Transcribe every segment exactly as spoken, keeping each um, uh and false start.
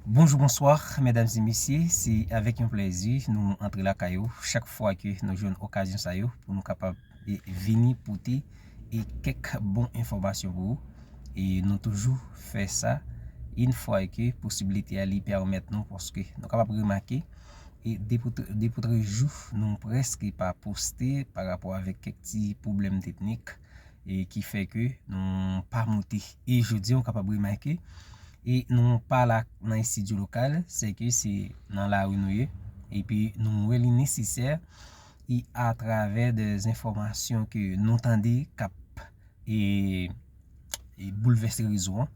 Bonjou, bonswa, medam e mesye, se avèk yon plèzi nou antre lakay ou chak fwa ke nou jwenn okazyon sa yo pou nou kapab e, vini pote e kèk bon enfòmasyon pou ou. E nou toujou fè sa yon fwa ke posiblite a li pèmèt nou, paske nou kapab remake e depi tr- depi trè jou nou prèske pa poste pa rapò avèk kèk ti pwoblèm teknik e ki fè ke nou pa moute. E jodi a, ou kapab remake, e nou pa la nan estidyo lokal, se ke se nan lari nou ye. Epi nou wè li nesesè, e atravè de enfòmasyon ke nou tande k ap e, e boulvèse rezo an.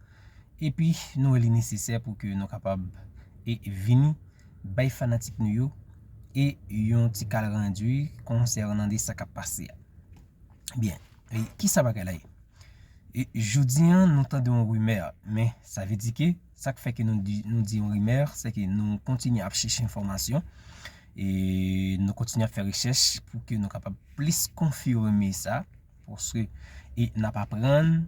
Epi nou wè li nesesè pou ke nou kapab e vini bay fanatik nou yo e yon ti kal randi konsènan de sa k ap pase a. Byen, e kisa bagay la ye? E jodi an, nou tande yon rimè, men sa vle di ke sa k fè ke nou di, nou di yon rimè, se ke nou kontinye ap chèche enfòmasyon e nou kontinye ap fè rechèch pou ke nou kapab plis konfime sa, paske e n ap aprann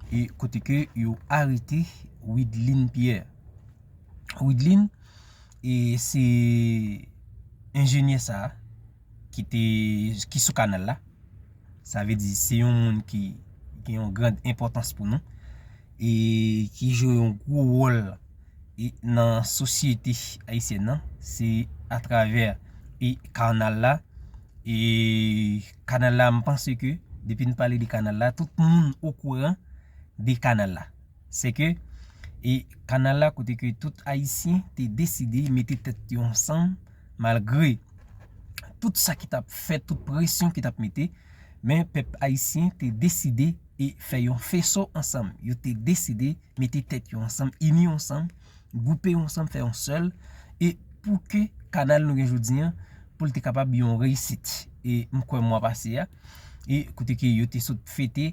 e kote ke yo arete Widlin Pierre. Widlin e se enjenyè sa ki te ki sou kanal la. Sa vle di se yon moun ki gen yon gran enpòtans pou nou e ki jwe yon gwo wòl e nan sosyete ayisyèn nan. Se atravè e kanal la. E kanal la, m panse ke depi n pale de kanal la, tout moun okouran de kanal la. Se ke e kanal la kote ke tout Ayisyen te deside mete tèt yo ansanm malgre tout sa ki t ap fèt, tout presyon ki t ap mete, men pèp ayisyen te deside e fè yon feso ansanm. Yo te deside mete tèt yo ansanm, ini yo ansanm, gwoupe yo ansanm, fè yon sèl, e pou ke kanal nou gen jodi an, pou l te kapab yon reyisit. E m kwè mwa pase a, e kote ke yo te sot fete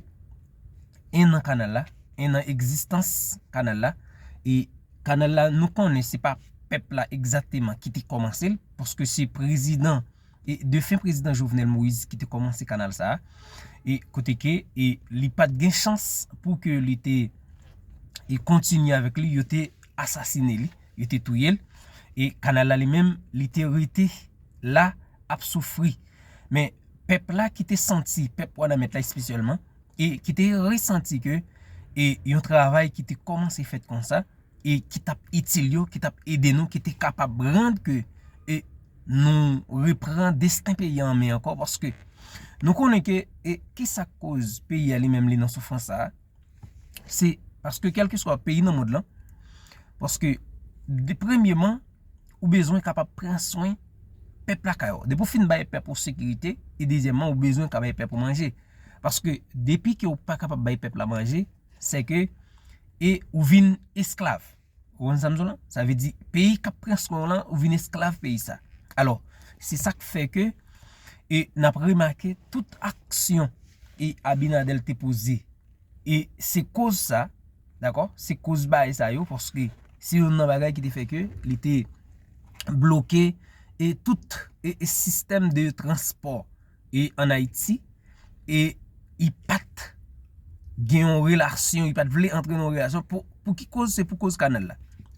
en an kanal la, en an egzistans kanal la, e kanal la, nou konnen se pa pèp la egzakteman ki te kòmanse l, paske se prezidan, e defen prezidan Jovenel Moïse ki te kòmanse kanal sa a, e kote ke e li pa t gen chans pou ke li te e kontinye avèk li, yo te asasine li, yo te touye l, e kanal la li menm, li te rete la ap soufri. Men pèp la ki te santi, pèp Wanament la espesyalman, e ki te resanti ke e yon travay ki te kòmanse fèt konsa, e ki t ap itil yo, ki t ap ede nou, ki te kapab rann ke e nou reprann desten peyi a an men ankò, paske nou konnen ke e kisa k koz peyi a li menm li nan soufrans sa a, se paske kèlkeswa peyi nan mond lan, paske de, premyeman, ou bezwen kapab pran swen pèp lakay ou. Depi w fin bay pèp ou sekirite, e dezyèmman, ou bezwen ka bay pèp ou manje. Paske depi ke ou pa kapab bay pèp la manje, se ke e ou vin esklav. Ou konprann sa m di w lan? Sa vle di, peyi k ap pran swen w lan, ou vin esklav peyi sa. Alò, se sa k fè ke e n ap remake tout aksyon e Abinader te poze. E se koz sa, dakò? Se koz bagay sa yo, paske se youn nan bagay ki te fè ke li te bloke e tout e, e sistèm de transpò e ann Ayiti, e li pa t gen yon relasyon, li pa t vle antre nan yon relasyon. Pou, pou ki koz? Se pou koz kanal la.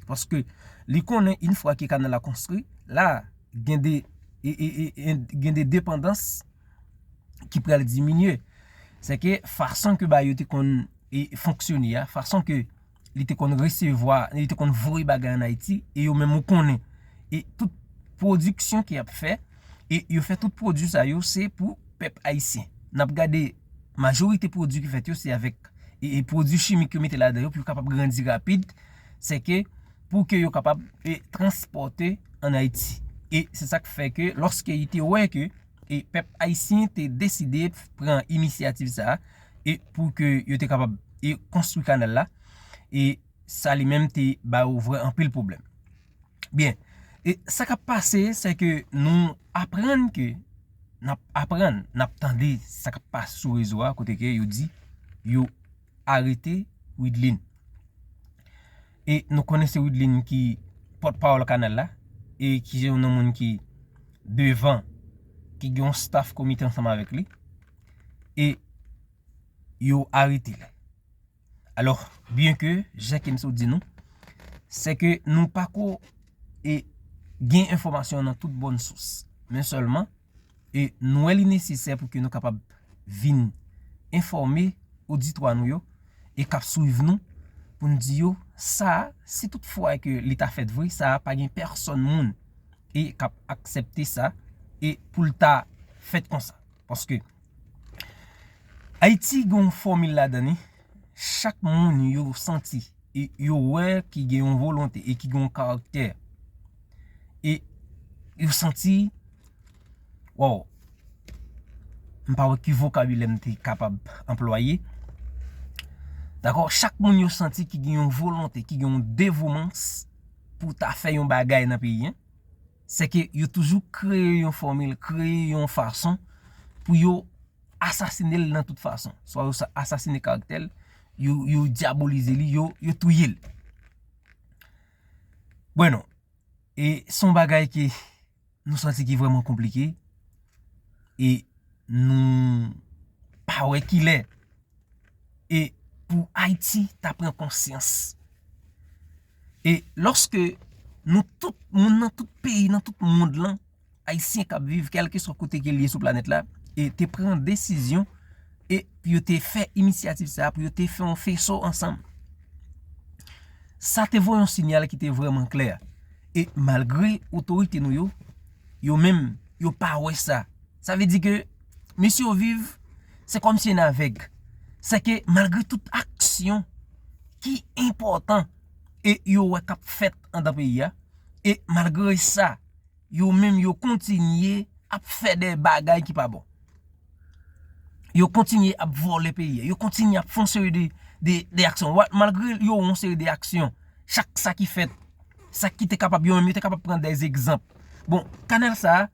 Paske li konnen, yon fwa ke kanal la konstwi, la, gen de, e, e, e, e, gen de depandans ki pral diminye. Se ke fason ke bagay yo te konn e, fonksyone a, fason ke li te konn resevwa, li te konn voye bagay ann Ayiti, e yo menm ou konnen. E tout pwodiksyon ke y ap fè, e yo fè tout pwodui sa yo, se pou pèp ayisyen. N ap gade majorite pwodui ki fèt yo, se avèk e, e pwodui chimik yo mete ladan yo pou yo kapab grandi rapid, se ke pou ke yo kapab e, transpòte ann Ayiti. E se sa k fè ke lòske yo te wè ke e pèp ayisyen te deside pran inisyativ sa a, e pou ke yo te kapab e konstwi kanal la, e sa li menm te ba yo vrè anpil pwoblèm. Byen, e sa k ap pase, se ke nou aprann ke, n ap aprann, n ap tande sa k ap pase sou rezo a, kote ke yo di yo arete Widlin. E nou konnen se Widlin ki pòtpawòl kanal la, e ki se yon moun ki devan, ki gen yon staff komite ansanm avèk li, e yo arete l. Alò, byen ke, jan ke m sot di nou, se ke nou pako e gen enfòmasyon nan tout bòn sous. Men sèlman, e nou wè li nesesè pou ke nou kapab vin enfòme oditwa nou yo e k ap swiv nou pou n di yo sa, si tout fwa ke li ta fèt vre, sa pa gen pèsòn moun e k ap aksepte sa e pou l ta fèt konsa. Paske Ayiti gen yon fòmil ladan li, chak moun yo santi e yo wè ki gen yon volonte e ki gen yon karaktè e yo santi, wow, m pa wè ki vokabilè m te kapab anplwaye. Dakò, chak moun yo santi ki gen yon volonte, ki gen yon devouman pou ta fè yon bagay nan peyi a, se ke yo toujou kreye yon fòmil, kreye yon fason pou yo asasine l nan tout fason. Swa yo asasine karaktè l, yo dyabolize li, yo touye l. Bweno, e se yon bagay ke nou santi ki vrèman konplike e nou pa wè kilè e pou Ayiti ta pran konsyans. E lòske nou tout, moun nan tout peyi, nan tout mond lan, Ayisyen k ap viv kèlkeswa kote ke l ye sou planèt la, e te pran desizyon e pou yo te fè inisyativ sa a, pou yo te fè yon feso ansanm. Sa te voye yon sinyal ki te vrèman klè. E malgre otorite nou yo, yo menm, yo pa wè sa. Sa vle di ke mesye yo viv, se kòmsi yo avèg. Se ke malgre tout aksyon ki enpòtan e yo wè k ap fèt anndan peyi a, e malgre sa, yo menm yo kontinye ap fè de bagay ki pa bon. Yo kontinye ap vòlè peyi a. Yo kontinye ap fè yon seri de, de, de aksyon. Malgre yo yon seri de aksyon, chak sa ki fèt, sa ki te kapab, yo menm yo te kapab pran de egzanp. Bon, kanal sa a,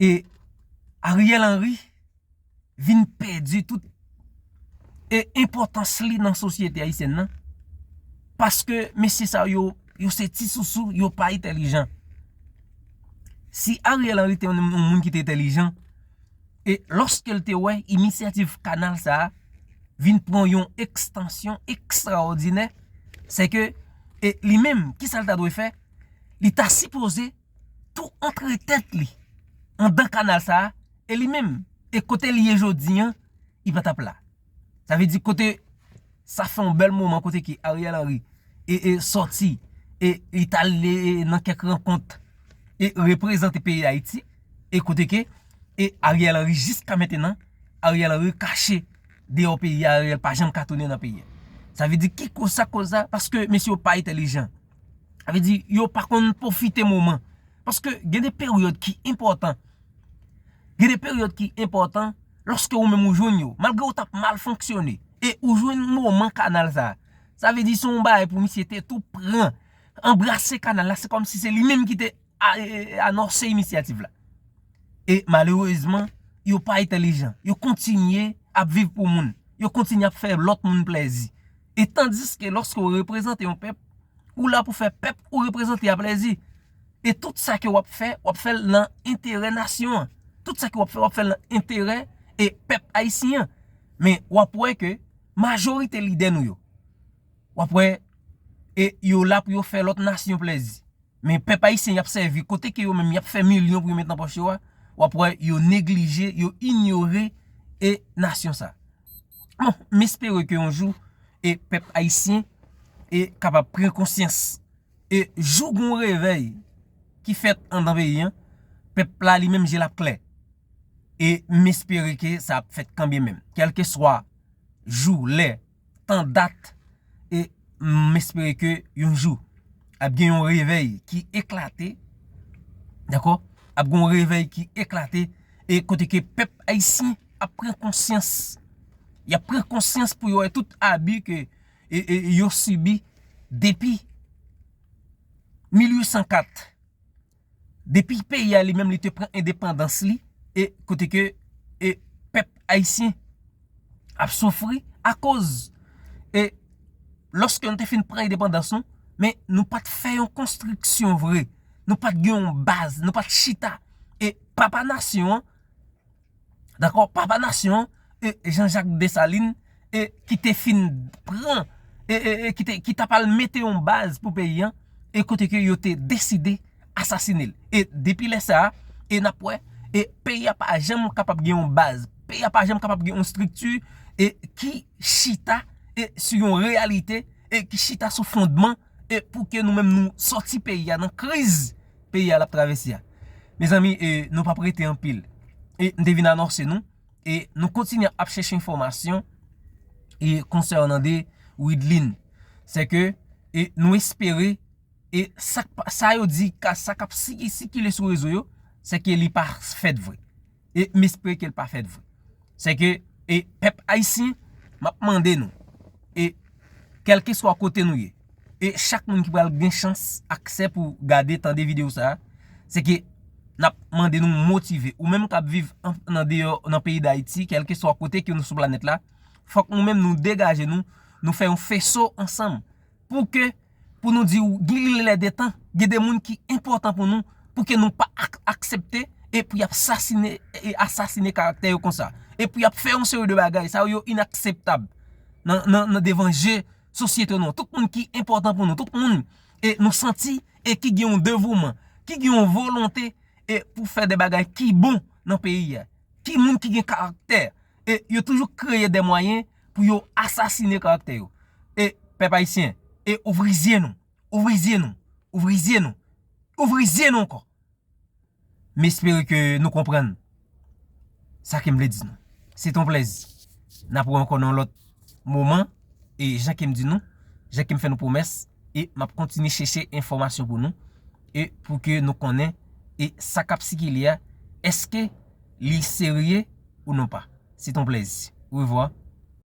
e Ariel Henry vin pèdi tout e enpòtans li nan sosyete ayisyèn nan. Paske mesye sa yo, yo se ti sousou, yo pa entèlijan. Si Ariel Henry te yon moun ki te entèlijan, e lòske l te wè inisyativ kanal sa a vin pran yon ekstansyon ekstraòdinè, se ke e li menm, kisa l ta dwe fè? Li ta sipoze tou antre tèt li anndan kanal sa a, e li menm, e kote li ye jodi an, li pa t ap la. Sa vle di kote sa fè yon bèl moman kote ke Ariel Henry e, e sòti, e li t al e, nan kèk rankont e reprezante peyi Dayiti, e kote ke e Ariel Henry jiska mentenan, Ariel Henry kache deyò peyi a, Ariel pa janm ka tounen nan peyi a. Sa vle di ki koz sa koz sa? Paske mesye yo pa entèlijan. Sa vle di yo pa konn pwofite moman. Paske gen de peryòd ki enpòtan. Gen de peryòd ki enpòtan lòske ou menm ou jwenn yo. Malgre ou t ap mal fonksyone. E ou jwenn moman kanal sa. Sa vle di se yon bagay pou misye te tou pran, anbrase kanal la. Se kòmsi se li menm ki te a, e, anonse inisyativ la. E malerezman, yo pa entèlijan. Yo kontinye ap viv pou moun. Yo kontinye ap fè lòt moun plèzi. E tandiske lòske w reprezante yon pèp, ou la pou fè pèp ou reprezante a plèzi. E tout sa ke w ap fè, w ap fè l nan enterè nasyon an. Tout sa ke w ap fè, w ap fè l nan enterè e pèp ayisyen an. Men w ap wè ke majorite lidè nou yo, w ap wè, e yo la pou yo fè lòt nasyon plèzi. Men pèp ayisyen y ap sèvi, kote ke yo menm y ap fè milyon pou yo met nan pòch yo a, w ap wè yo neglije, yo inyore e nasyon sa. Bon, m espere ke yon jou e pèp ayisyen e kapab pran konsyans. E jou gon revèy ki fèt anndan peyi an, pèp la li menm je l ap klè. E m espere ke sa ap fèt kanmenm. Kèlkeswa jou, lè, tan, dat, e m espere ke yon jou ap gen yon revèy ki eklate, dakò? Ap gen yon revèy ki eklate, e kote ke pèp ayisyen ap pran konsyans. Y ap pran konsyans pou yo wè tout abi ke e, e, yo sibi depi mil uit san kat. Depi peyi a li menm li te pran endepandans li, e kote ke e pèp ayisyen ap soufri akoz e lòske nou te fin pran endepandans nou, men nou pa t fè yon konstriksyon vre. Nou pa t gen yon baz, nou pa t chita. E papa nasyon an, dakò, papa nasyon an, e Jean-Jacques Dessalines, e ki te fin pran e, e, e ki te, ki t ap al mete yon baz pou peyi an, e kote ke yo te deside asasine l. E depi lè sa a, e n ap wè, e peyi a pa janm kapab gen yon baz, peyi a pa janm kapab gen yon estrikti, e ki chita, e sou yon reyalite, e ki chita sou fondman, e pou ke nou menm nou sòti peyi a nan kriz peyi a l ap travèse a. Mezanmi, e nou p ap rete anpil. E m te vin anonse nou, e nou kontinye ap chèche enfòmasyon, e konsènan de Widlin. Se ke, e nou espere, e sa k pa, sa yo di, ka, sa k ap si-, sikile sou rezo yo, se ke li pa fèt vre. E m espere ke l pa fèt vre. Se ke, e pèp ayisyen, m ap mande nou, e kèlkeswa kote nou ye, e chak moun ki pral gen chans, aksè pou gade, tande videyo sa a, se ke n ap mande nou motive. Ou menm k ap viv an, nan deyò, nan peyi Dayiti, kèlkeswa kote ke nou sou planèt la, fòk nou menm nou degaje nou, nou fè yon feso ansanm. Pou ke, pou nou di w, gen lè de tan, gen de moun ki enpòtan pou nou, pou ke nou pa ak-, aksepte, e pou y ap sasine, e asasine karaktè yo konsa. E pou y ap fè yon seri de bagay, sa yo inakseptab nan, nan, nan devan je sosyete nou. Tout moun ki enpòtan pou nou, tout moun, e nou santi, e ki gen yon devouman, ki gen yon volonte, e pou fè de bagay ki bon nan peyi a. Ki moun ki gen karaktè, e yo toujou kreye de mwayen pou yo asasine karaktè yo. E pèp ayisyen, e ouvri zye nou, ouvri zye nou, ouvri zye nou, ouvri zye nou ankò. M espere ke nou konprann sa ke m vle di nou. Se t on plèzi. N ap wè ankò nan lòt moman, e jan ke m di nou, jan ke m fè nou pwomès, e m ap kontinye chèche enfòmasyon pou nou, e pou ke nou konnen, e sa k ap sikile a, èske li serye ou non pa. Se t on plèzi. Orevwa.